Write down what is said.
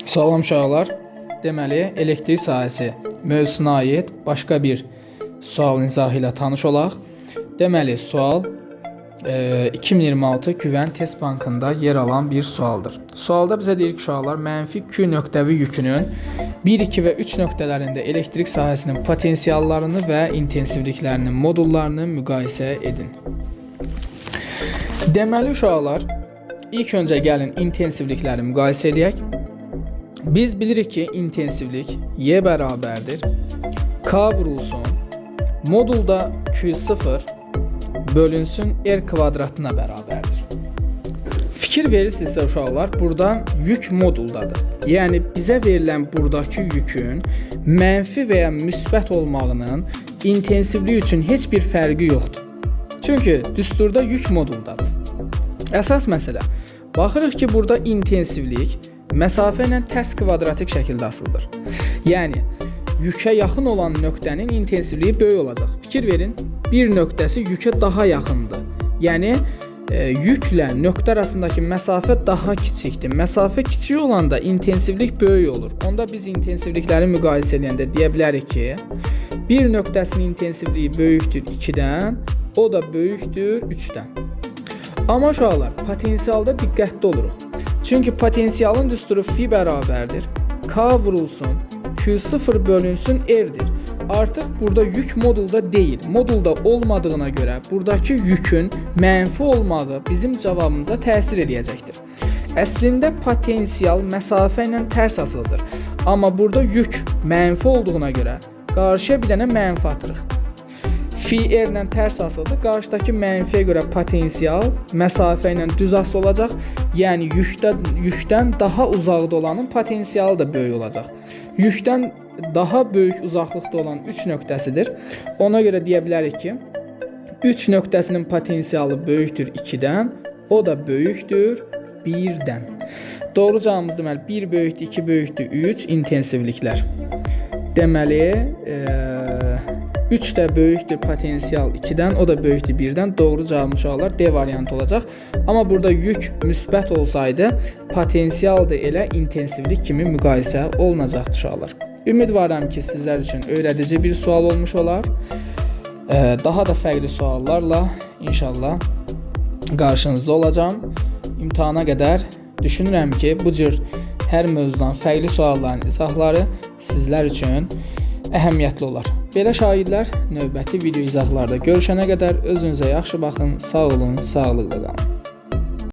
Salam uşaqlar. Deməli, elektrik sahəsi mövzusuna aid başqa bir sualın izahı ilə tanış olaq. Deməli, sual 2026 Güvən Test Bankında yer alan bir sualdır. Sualda bizə deyir ki, uşaqlar, mənfi Q nöqtəvi yükünün 1, 2 və 3 nöqtələrində elektrik sahəsinin potensiallarını və intensivliklərinin modullarını müqayisə edin. Deməli, uşaqlar, ilk öncə gəlin intensivlikləri müqayisə edək. Biz bilirik ki, intensivlik Y bərabərdir. K vurulsun. Modulda Q0 bölünsün R kvadratına bərabərdir. Fikir verirsinizsə uşaqlar, burada yük moduldadır. Yəni bizə verilən buradakı yükün mənfi və ya müsbət olmağının intensivlik üçün heç bir fərqi yoxdur. Çünki düsturda yük moduldadır. Əsas məsələ, baxırıq ki, burada intensivlik məsafə ilə tərs kvadratik şəkildə asılıdır. Yəni yükə yaxın olan nöqtənin intensivliyi böyük olacaq. Fikir verin, bir nöqtəsi yükə daha yaxındır. Yəni yüklə nöqtə arasındakı məsafə daha kiçikdir. Məsafə kiçik olanda intensivlik böyük olur. Onda biz intensivlikləri müqayisə edəndə deyə bilərik ki, bir nöqtəsinin intensivliyi böyükdür 2-dən, o da böyükdür 3-dən. Amma uşaqlar, potensialda diqqətli oluruq. Çünki potensialın düsturu fi bərabərdir. K vurulsun, Q0 bölünsün R-dir. Artıq burada yük modulda deyil. Modulda olmadığına görə buradakı yükün mənfi olmağı bizim cavabımıza təsir eləyəcəkdir. Əslində potensial məsafə ilə tərs asılıdır. Amma burada yük mənfi olduğuna görə qarşıya bir dənə mənfi atırıq. Fi R ilə tərs asılıdır. Qarşıdakı mənfiyə görə potensial məsafə ilə düz asılı olacaq. Yəni yükdən daha uzaqda olanın potensialı da böyük olacaq. Yükdən daha böyük uzaqlıqda olan 3 nöqtəsidir. Ona görə deyə bilərik ki, 3 nöqtəsinin potensialı böyükdür 2-dən, o da böyükdür 1-dən. Doğru cavabımız deməli 1 böyükdür, 2 böyükdür, 3 intensivliklər. Deməli, 3 də böyükdür potensial 2-dən, o da böyükdür 1-dən. Doğru cavabımız uşaqlar D variantı olacaq. Amma burada yük müsbət olsaydı, potensial da elə intensivlik kimi müqayisə olunacaqdı uşaqlar. Ümidvaram ki, sizlər üçün öyrədici bir sual olmuş olar. Daha da fərqli suallarla inşallah qarşınızda olacağam. İmtahana qədər düşünürəm ki, bu cür hər mövzudan fərqli sualların izahları sizlər üçün əhəmiyyətli olar. Belə şagirdlər, növbəti video izahlarda görüşənə qədər özünüzə yaxşı baxın, sağ olun, sağlıqla qalın.